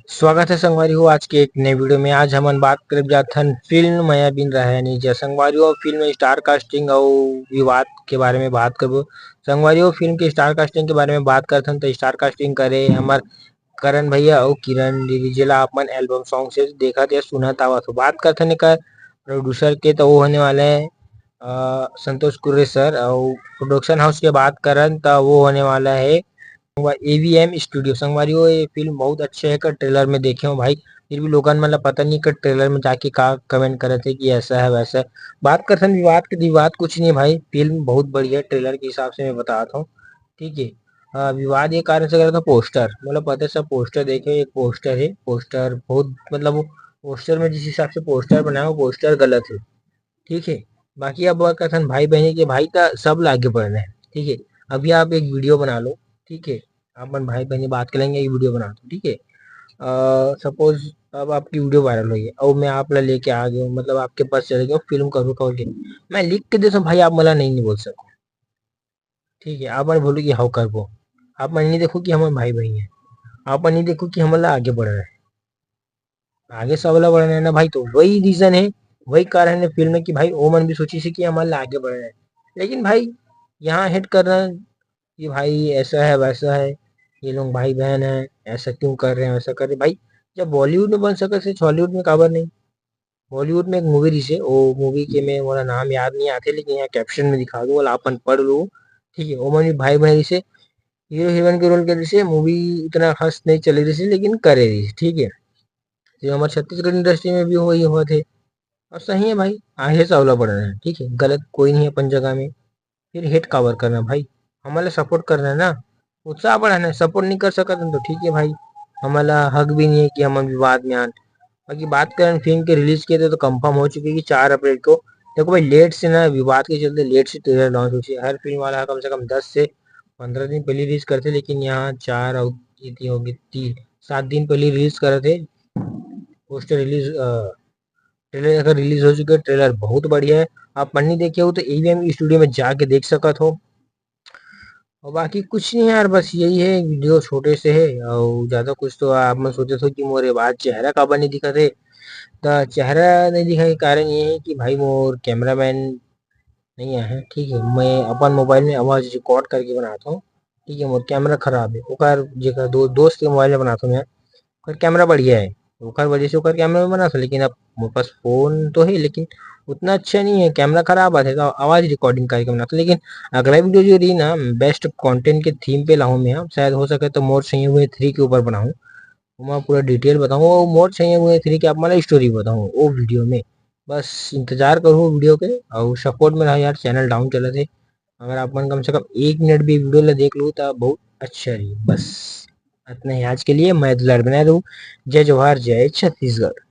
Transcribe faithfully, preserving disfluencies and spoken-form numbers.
स्वागत है संगवारी हो आज के एक नए वीडियो में। आज हमन बात करब जाथन फिल्म मया बिन रहा नहीं जा। संगवारी हो, फिल्म में स्टार कास्टिंग अउ विवाद के बारे में बात करबो। संगवारी हो, फिल्म के स्टार कास्टिंग के बारे में बात करथन तो स्टार कास्टिंग करे हमर करण भैया अउ किरण दीदी, जेला आप मन एल्बम सॉन्ग से देखत या सुनत आवत हो। बात करथन एकर प्रोड्यूसर के, तो वो होने वाला है अ, संतोष कुर्रे सर, अउ प्रोडक्शन हाउस के बात करन तो वो होने वाला है एवीएम स्टूडियो। संगवारी हो, ये फिल्म बहुत अच्छे है, एकर ट्रेलर में देखे हो भाई, फिर भी लोगन मन ला पता नहीं एकर ट्रेलर में जाके का कमेंट करत है कि ऐसा है वैसा है। बात करथन विवाद के, विवाद कुछ नहीं भाई, फिल्म बहुत बढ़िया है ट्रेलर के हिसाब से मैं बतात हूँ, ठीक है। अ, विवाद ये कारण से करत हूँ, पोस्टर, मतलब पता है सब पोस्टर देखे, एक पोस्टर है, पोस्टर बहुत, मतलब वो पोस्टर में जिस हिसाब से पोस्टर बनाया वो पोस्टर गलत है, ठीक है। बाकी अब बात करथन भाई बहनी के, भाई त सब ला आगे बढ़ना है, ठीक है। अभी आप एक वीडियो बना लो, ठीक है, आप मन भाई बहनी बात कर लेंगे, एक वीडियो बना दो, ठीक है। सपोज अब आपकी वीडियो वायरल हुई है और मैं आप ला लेके आ गया हूँ, मतलब आपके पास चले गया हूँ, फिल्म करूँ कह के, मैं लिख के देता हूँ भाई, आप मला नहीं, नहीं बोल सको, ठीक है। आप मन बोलो कि हाउ करबो, आप मन नहीं देखो कि हमन भाई बहनी है, आप मन नहीं देखो कि हमन ला आगे बढ़ना है, आगे सबला बढ़ना है ना भाई। तो वही रीजन है, वही कारण है फिल्म में कि भाई वो मन भी सोची से कि हमन ला आगे बढ़ना है, लेकिन भाई यहाँ हेट करना कि भाई ऐसा है वैसा है, ये लोग भाई बहन है, ऐसा क्यों कर रहे हैं, वैसा कर रहे हैं। भाई जब बॉलीवुड में बन सकत है, हॉलीवुड में काबर नहीं? बॉलीवुड में एक मूवी रिहिसे, वो मूवी के मैं मोला नाम याद नहीं आते, लेकिन यहाँ कैप्शन में दिखा दूँ, वाला अपन पढ़ लो, ठीक है। वो मन भी भाई बहन रिहिसे, हीरो हीरोइन के रोल करे रिहिसे, मूवी इतना खास नहीं चले रिहिसे, लेकिन करे रिहिसे, ठीक है। तो हमारे छत्तीसगढ़ इंडस्ट्री में भी वही हुआ थे, और सही है भाई, आगे सावला बढ़ना है, ठीक है, गलत कोई नहीं है अपन जगह में। फिर हेट काबर करना भाई, हमन ला सपोर्ट करना है ना, उत्साह बढ़ाना है। सपोर्ट नहीं कर सकत हन तो ठीक है भाई, हमन ला हक भी नहीं है कि हमन विवाद में आन। बाकी बात करन फिल्म के रिलीज के, तो कंफर्म हो चुके कि चार अप्रैल को। देखो भाई, लेट से ना, विवाद के चलते लेट से ट्रेलर लॉन्च होइसे। हर फिल्म वाला कम से कम दस से पंद्रह दिन पहले रिलीज करते, लेकिन यहाँ चार और ये तीन हो गए, तीन, सात दिन पहले रिलीज करत है। पोस्टर रिलीज, ट्रेलर अगर रिलीज हो चुके, ट्रेलर बहुत बढ़िया है। आप मन नहीं देखे हो तो एवीएम स्टूडियो में जाके देख सकत हो। और बाकी कुछ नहीं यार, बस यही है, वीडियो छोटे से है और ज़्यादा कुछ तो आप मन सोचे हो कि मोर आवाज चेहरा काबर नहीं दिखत है, तो चेहरा नहीं दिखाने के कारण ये है कि भाई मोर कैमरामैन नहीं आए हैं, ठीक है। मैं अपन मोबाइल में आवाज़ रिकॉर्ड करके बनाता हूँ, ठीक है। मोर कैमरा खराब है, ओकर जेकर दो, दोस्त के मोबाइल में बनाता हूँ मैं, ओकर कैमरा बढ़िया है, ओकर वजह से ओकर कैमरा में बनाता हूँ। लेकिन अब मोर पास फोन तो है, लेकिन उतना अच्छा नहीं है, कैमरा खराब आथे, तो आवाज़ रिकॉर्डिंग करके बनाता हूँ। लेकिन अगला वीडियो जो रही ना, बेस्ट कंटेंट के थीम पे लाऊँ मैं, शायद हो सके तो मोर सही हुए थ्री के ऊपर बनाऊँ, मैं पूरा डिटेल बताऊँ, वो मोर सही हुए थ्री के आप मतलब स्टोरी बताऊँ वो वीडियो में। बस इंतजार करो वीडियो के और सपोर्ट में रहो यार, चैनल डाउन चलत है। अगर आप मन कम से कम एक मिनट भी वीडियो ला देख लो तो बहुत अच्छा रही। बस इतना ही आज के लिए, मैं दुलार बना रहूँ। जय जोहार, जय छत्तीसगढ़।